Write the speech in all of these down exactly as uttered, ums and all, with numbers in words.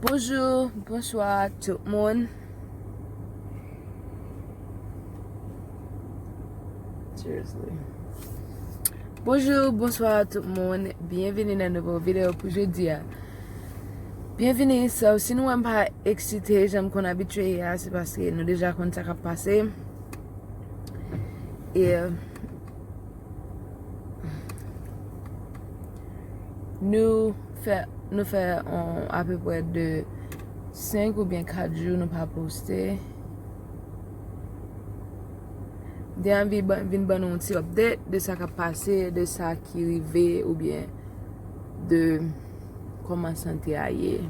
Bonjou, bonswa tout moun. Seriously. Bonjou, bonswa tout moun. Byenvini nan nouvo videyo pou jodi a. Byenvini, so, si nou wè m pa eksite, jan m konn abitye ye a, se paske nou deja konn sa k ap pase. E, nou fè, nou fè on, apeprè de senk oubyen kat jou nou pa poste. M te anvi ban, vin ban nou yon ti update de sa k ap pase, de sa ki rive, oubyen de kòman sante a ye.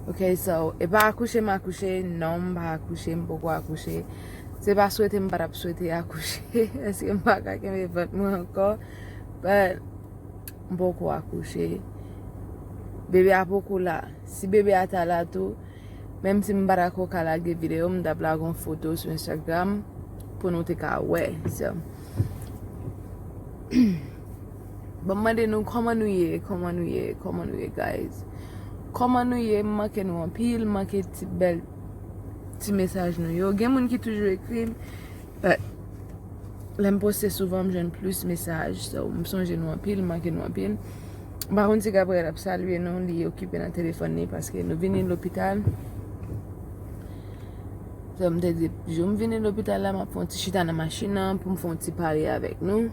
Ok, so, e pa akouche m akouche, non, m pa akouche, m poko akouche. Se pa swete m pa t ap swete akouche, paske m pa ka kenbe vant mwen ankò. But, m poko akouche. Bebe a poko la. Si bebe a ta la tou, menm si m pa t ko ka lage videyo, m t ap lage yon foto sou Instagram pou nou te ka wè. So, bon, m mande nou, kòman nou ye? Kòman nou ye? Kòman nou ye, guys? Kòman nou ye? M manke nou anpil, m manke ti bèl ti mesaj nou yo. Gen moun ki toujou ekri m, but lè m poste souvan, m jwenn plis mesaj. So, m sonje nou anpil, m manke nou anpil. M pa konn si Gabriel ap salye nou, li okipe nan telefòn li, paske nou vini lopital. So, m te di, jou m vini lopital la, m ap fè yon ti chita nan machin nan pou m fè yon ti pale avèk nou.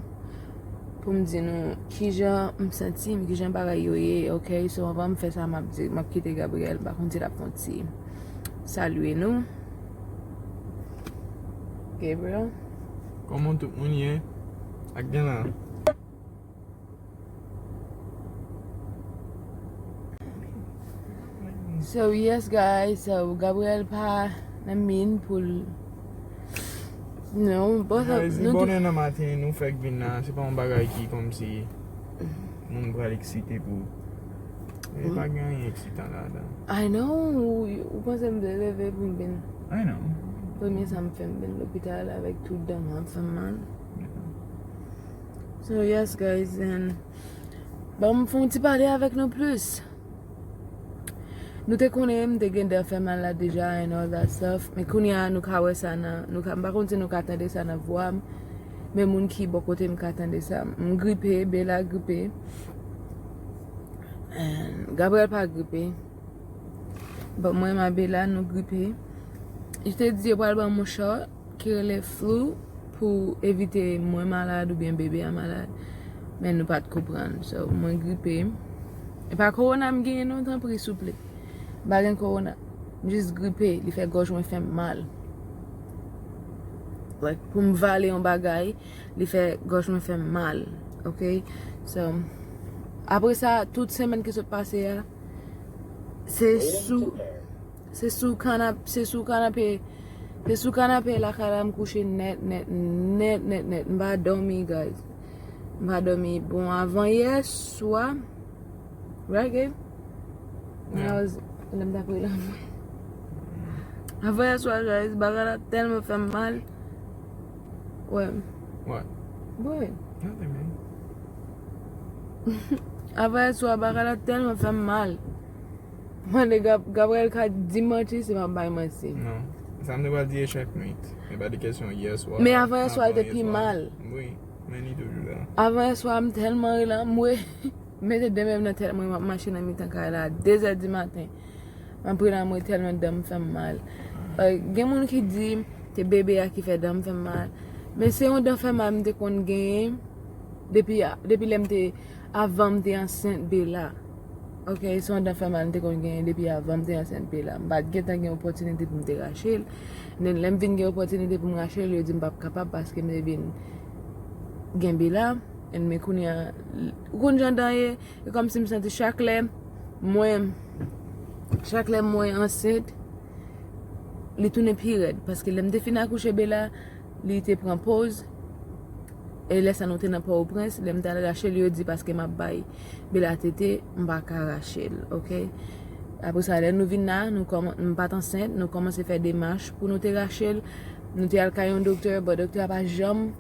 Pou m di nou kijan m santi m, kijan bagay yo ye, ok? So, anvan m fè sa, m ap di, m ap kite Gabriel, m pa konn si l ap fè yon ti salye nou. Gabriel? Kòman tout moun ye? Ak gen la? So, yes, guys, so, Gabriel pa nan min pou l, non, bon, sa, guys, li nou bonè nan maten, nou fèk vin la, se pa yon bagay ki kòmsi moun pral eksite pou, e pa gen anyen eksitan ladan. I know, ou, ou panse m te leve pou m vin. I know. Premye sa m fè, m vin lopital avèk tout dan m ap fè m mal. Yeah. So, yes, guys, and ban m fè yon ti pale avèk nou plis. Nou te konnen m te gen dan fè mal la deja and all that stuff. Men kounye a nou ka wè sa nan, nou ka, m pa konn si nou ka tande sa nan vwa m. Men moun ki bò kote m ka tande sa. M gripe, Bella gripe. And Gabriel pa gripe. But mwen, Mabela, nou gripe. Li te di yo pral ban m yon shot ki rele flu pou evite mwen malad oubyen bebe a malad. Men nou pa t konprann. So, mwen gripe. E pa kowona m genyen non, tanpri, souple. M pa gen kowona. M jis gripe, li fè gòj mwen fè m mal. Like, pou m vale yon bagay, li fè gòj mwen fè m mal. Ok? So, apre sa, tout semèn ki sot pase a, se sou, se sou kanap-, se sou kanape, se sou kanape lakay la m kouche nèt, nèt, nèt, nèt, nèt. M pa dòmi, guys. M pa dòmi. Bon, avan yè swa, right, Gabe? When I was, lè m t ap rele anmwe. Avan yè swa, guys, bagay la tèlman fè m mal. Wè. What? Boy. Nothing, man. Avan yè swa, bagay la tèlman fè m mal. Mande Gab-, Gabriel ka di manti, se pa bay manti. Non. Sa m te pral di e chak nwit. E pa de kesyon yè swa. Men avan yè swa, li te pi mal. Wi, men li toujou la. Avan yè swa, m tèlman rele anmwe. M mete de men m nan tèt mwen, m ap mache nan mitan kay la a de zè di maten. M ap rele anmwe tèlman dan m fè m mal. Eh, gen moun ki di se bebe a ki fè dan m fè m mal. Men se yon dan fè mal m te konn genyen depi, depi lè m te, avan m te ansent Bela. Ok, se yon dan fè mal m te konn genyen depi avan m te ansent Bela. M pa t gentan gen opòtinite pou m te rache l. Men lè m vin gen opòtinite pou m rache l, yo di m p ap kapab paske m te vin gen Bela. And men kounye a, ou konn jan dan ye, e kòmsi m santi chak lè mwen, chak lè mwen ansent, li tounen pi rèd. Paske lè m te fin akouche Bela, li te pran poz. E lè sa nou te nan Pòtoprens, lè m t al rache l, yo di paske m ap bay Bela tete, m pa ka rache l, ok? Apre sa, lè nou vin la, nou kòman-, m pa t ansent, nou kòmanse fè demach pou nou te rache l. Nou te al kay yon doktè, but doktè a pa janm,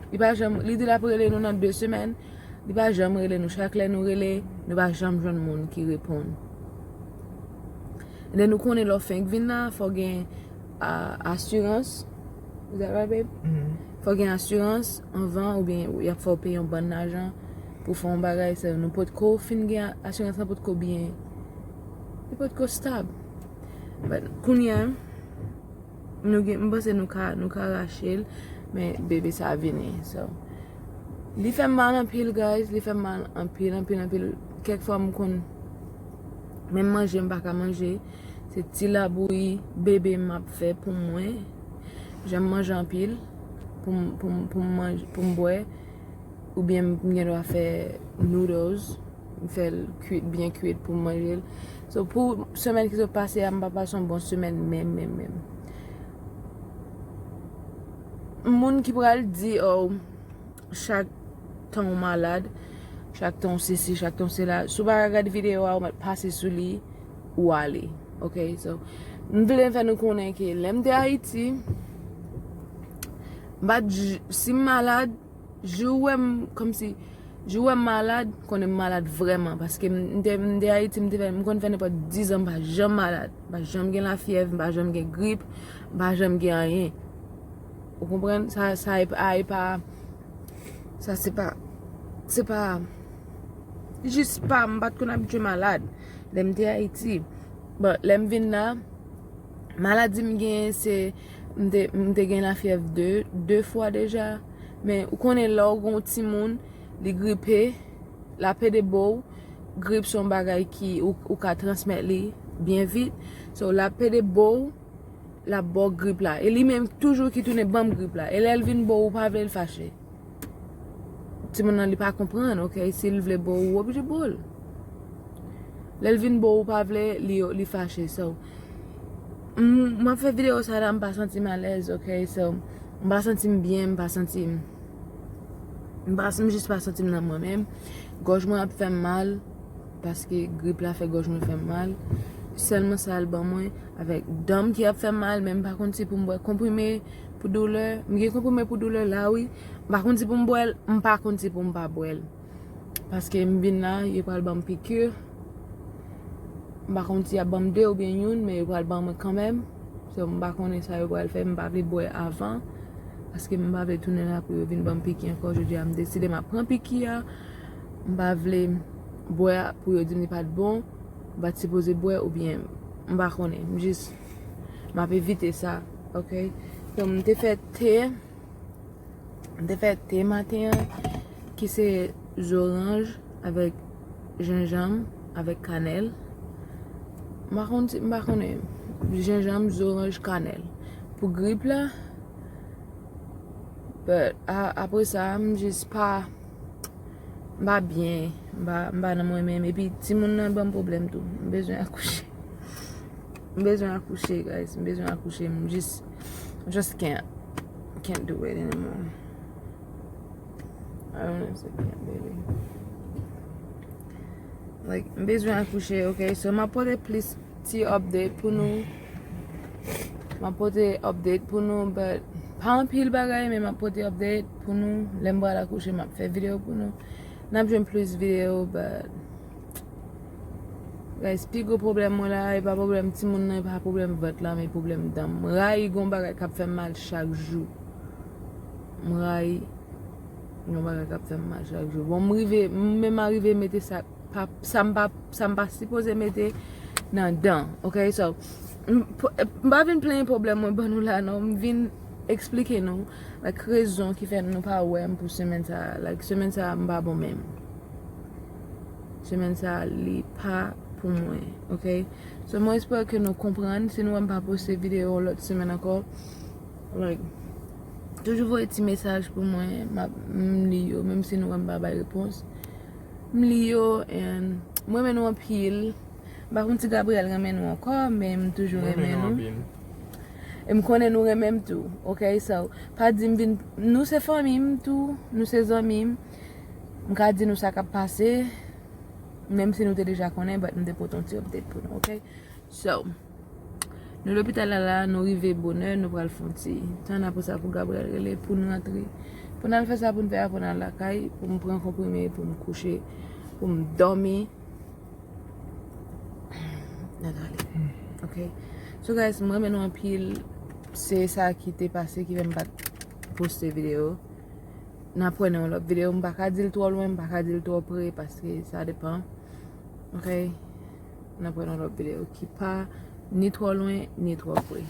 li pa janm, li di l ap rele nou nan de semèn. Li pa janm rele nou. Chak lè nou rele, nou pa janm jwenn moun ki reponn. And then ou konnen lè w fenk vin la, fò gen a, asirans. Is that right, babe? Fò gen asirans anvan oubyen y ap fè w peye yon bann lajan pou fè yon bagay. So, nou potko fin gen a, asirans lan potko byen. Li potko stab. But kounye a, nou gen, m panse nou ka, nou ka rache l, men bebe sa vini. So, li fè m mal anpil, guys. Li fè m mal anpil, anpil, anpil. Kèk fwa m konn menm manje m pa ka manje. Se ti labouyi bebe m ap fè pou mwen. Jan m manje anpil pou m, pou m, pou m manje, pou m bwè. Oubyen m gen dwa fè noodles. M fè l kwit, byen kwit pou m manje l. So, pou semèn ki sot pase a, m pa pase yon bon semèn menm, menm, menm. Moun ki pral di, oh, chak tan w malad, chak tan w sesi, chak tan w sela, si w pa ka gade videyo a, ou mèt pase sou li, ou ale. Ok? So, m vle fè nou konnen ke lè m te Ayiti, m pa t j-, si m malad, jou w wè m, kòmsi, jou w wè m malad, konnen m malad vrèman. Paske m, m te, m te Ayiti, m te fè, m konn fè nenpòt diz an, m pa janm malad. M pa janm gen lafyèv, m pa janm gen grip, m pa janm gen anyen. Ou konprann? Sa, sa e pa, e pa, sa se pa, se pa, jis pa, m pa t konn abitye malad. Lè m te Ayiti, bon, lè m vin la, maladi m genyen se, m te, m te gen lafyèv de, de fwa deja. Men ou konnen lè w gen yon timoun, li gripe, l ap pede bo w, grip se yon bagay ki ou, ou ka transmèt li byen vit. So, l ap pede bo w, l ap ba w grip la. E li menm toujou ki tounen ban m grip la. E lè l vin bo w, ou pa vle l fache. Timoun nan li pa konprann, ok? Si l vle bo w, ou oblije bo l. Lè l vin bo w, ou pa vle, li, li fache. So, m, m ap fè videyo sa la, m pa santi m alèz, ok? So, m pa santi m byen, m pa santi m, m pa, m jis pa santi m nan mwen menm. Gòj mwen ap fè m mal, paske grip la fè gòj mwen fè m mal. Sèlman sa l ban mwen, avèk dan m ki ap fè m mal, men m pa konn si pou m bwè konprime pou doulè. M gen konprime pou doulè la, wi. M pa konn si pou m bwè l, m pa konn si pou m pa bwè l. Paske m vin la, yo pral ban m piki. M pa konn si y ap ban m de oubyen youn, men yo pral ban mwen kanmenm. So, m pa konnen sa yo pral fè, m pa vle bwè avan. Paske m pa vle tounen la pou yo vin ban m piki ankò. Jodi a, m deside m ap pran piki a. M pa vle bwè pou yo di m li pa t bon. M pa t sipoze bwè oubyen m pa konnen. M jis, m ap evite sa, ok? So, m te fè te. M te fè te maten an, ki se zoranj avèk jenjanm, avèk kanèl. M pa konn, m pa konnen. Jenjanm, zoranj, kanèl. Pou grip la, but, a, apre sa, m jis pa, m pa byen, m pa, m pa nan mwen menm. Epi, timoun nan ban m pwoblèm tou. M bezwen akouche. M bezwen akouche, guys. M bezwen akouche. M jis, just can't, can't do it anymore. I don't know if I can't, baby. Like, m bezwen akouche, ok? So, m ap pote plis ti update pou nou. M ap pote update pou nou, but pa anpil bagay, men m ap pote update pou nou. Lè m pral akouche, m ap fè videyo pou nou. N ap jwenn plis videyo, but guys, pi gwo pwoblèm mwen la, e pa pwoblèm timoun nan, e pa pwoblèm vant la, men pwoblèm dan m. M rayi gon bagay k ap fè m mal chak jou. M rayi gon bagay k ap fè m mal chak jou. Bon, m rive, m menm arive mete sa, pa, sa m pa, sa m pa sipoze mete nan dan, ok? So, m, m pa vin plenyen pwoblèm mwen ban nou la, non. M vin eksplike nou, like, rezon ki fè nou pa wè m pou semèn sa a. Like, semèn sa a, m pa bon menm. Semèn sa a, li pa pou mwen, ok? So, mwen espere ke nou konprann. Si nou wè m pa poste videyo lòt semèn ankò, like, toujou voye ti mesaj pou mwen, m ap, m li yo, menm si nou wè m pa bay repons. M li yo, and m renmen nou anpil. M pa konn si Gabriel renmen nou ankò, men m toujou renmen nou. E m konnen nou renmen m tou, ok? So, pa di m vin, nou se fanmi m tou, nou se zanmi m. M ka di nou sa k ap pase, menm si nou te deja konnen, but m te pote yon ti update pou nou, ok? So, nou lopital la la, nou rive bonè, nou pral fè yon ti tann, apre sa pou Gabriel rele pou n rantre. Pou n al fè sa pou n fè a, pou n al lakay, pou m pran konprime, pou m kouche, pou m dòmi. N a gade. Ok. So guys, m renmen nou anpil. Se sa ki te pase ki fè m pa t poste videyo. N ap wè nan yon lòt videyo. M pa ka di l twò lwen, m pa ka di l twò pre, paske sa depan. Ok. N ap wè nan lòt videyo ki pa ni twò lwen, ni twò pre.